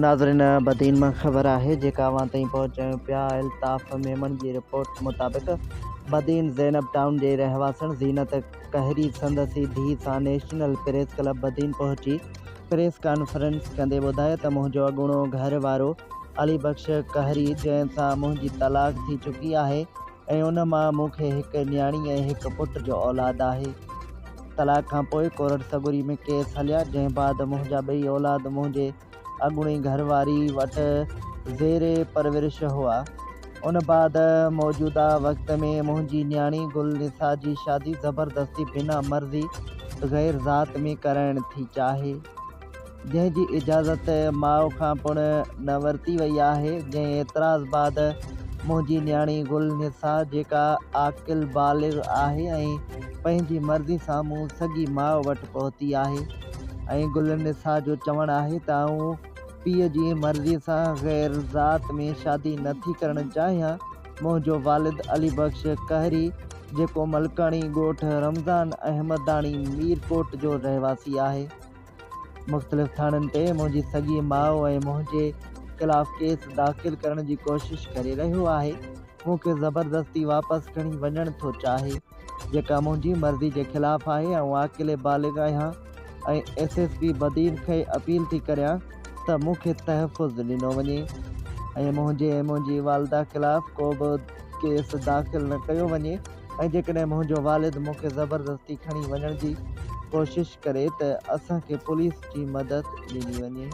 ناظرين بدين مان خبر آهي جيڪا اوهان تائين پهچايون پيا الطاف ميمڻ جي رپورٽ مطابق بدين زينب ٽائون جي رهواسڻ زينت قهري سندس ئي ڌيء سان نيشنل پريس ڪلب بدين پهچي پريس ڪانفرنس ڪندي ٻڌايو ته منهنجو اڳوڻو گهر وارو علي بخش قهري جنهن سان منهنجي طلاق ٿي چڪي آهي ۽ ان مان مون کي هڪ نياڻي ۽ هڪ پٽ جو اولاد آهي. طلاق کان پوء ڪورٽ سڳوري ۾ ڪيس هليا، جنهن بعد منهنجا ٻئي اولاد منهنجي اڳوڻي گهر واري وٽ زير پرورش هئا. ان بعد موجوده وقت ۾ منهنجي نياڻي گل نساء جي شادي زبردستي بنا مرضي غير ذات ۾ ڪرائڻ ٿي چاهي. جنهن جي اجازت ماء کان پڻ نه ورتي وئي آهي، جنهن اعتراض بعد منهنجي نياڻي گل نساء جيڪا عاقل بالغ آهي ۽ پنهنجي مرضي سان مون سڳي ماء وٽ پهتي آهي ۽ گل نساء جو چوڻ آهي ته آئون پيء جي مرضي سان غير ذات ۾ شادي نه ٿي ڪرڻ چاهيان، منهنجو والد علي بخش قهري جيڪو ملڪاڻي ڳوٺ رمضان احمداڻي ميرڪوٽ جو رهواسي آهي. مختلف ٿاڻن تي منهنجي سڳي ماء ۽ منهنجي خلاف ڪيس داخل ڪرڻ جي ڪوشش ڪري رهيو آهي، مون کي زبردستي واپس کڻي وڃڻ ٿو چاهي، جيڪا منهنجي مرضي جي خلاف آهي، آئون عاقل بالغ آهيان ۽ ايس ايس پي بدين کي اپيل ٿي ڪريان ته مون کي تحفظ ڏنو وڃي ۽ منهنجي ۽ منهنجي والده خلاف ڪو به ڪيس داخل نه ڪيو وڃي ۽ جيڪڏهن منهنجو والد مون کي زبردستي کڻي وڃڻ جي ڪوشش ڪري ته اسان کي پوليس جي مدد ڏني وڃي.